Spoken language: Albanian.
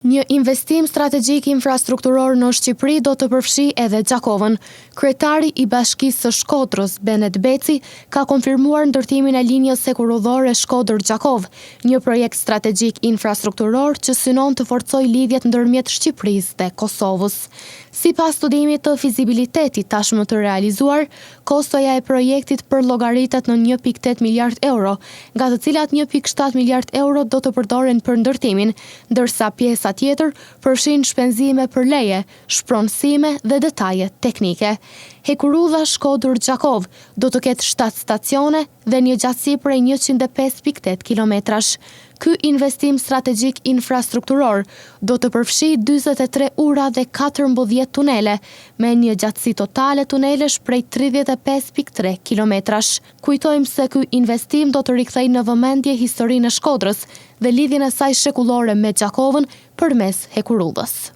Një investim strategjik infrastrukturor në Shqipëri do të përfshijë edhe Gjakovën. Kryetari i Bashkisë së Shkodrës, Benet Beci, ka konfirmuar ndërtimin e linjës hekurudhore Shkodër-Gjakovë, një projekt strategjik infrastrukturor që synon të forcojë lidhjet ndërmjet Shqipërisë dhe Kosovës. Sipas studimit të fizibilitetit tashmë të realizuar, kostoja e projektit përllogaritet në 1,8 miliardë euro, nga të cilat 1,7 miliardë euro do të përdoren për ndërtimin, ndërsa pjesa tjetër përfshin shpenzime për leje, shpronësime dhe detaje teknike. Hekurudha Shkodër-Gjakovë do të ketë 7 stacione dhe një gjatësi prej 105,8 kilometrash. Ky investim strategjik infrastrukturor do të përfshijë 43 ura dhe 14 tunele, me një gjatësi totale tunelesh prej 35,3 kilometrash. Kujtojmë se ky investim do të rikthejë në vëmendje historinë e Shkodrës dhe lidhjen e saj shekullore me Gjakovën përmes hekurudhës.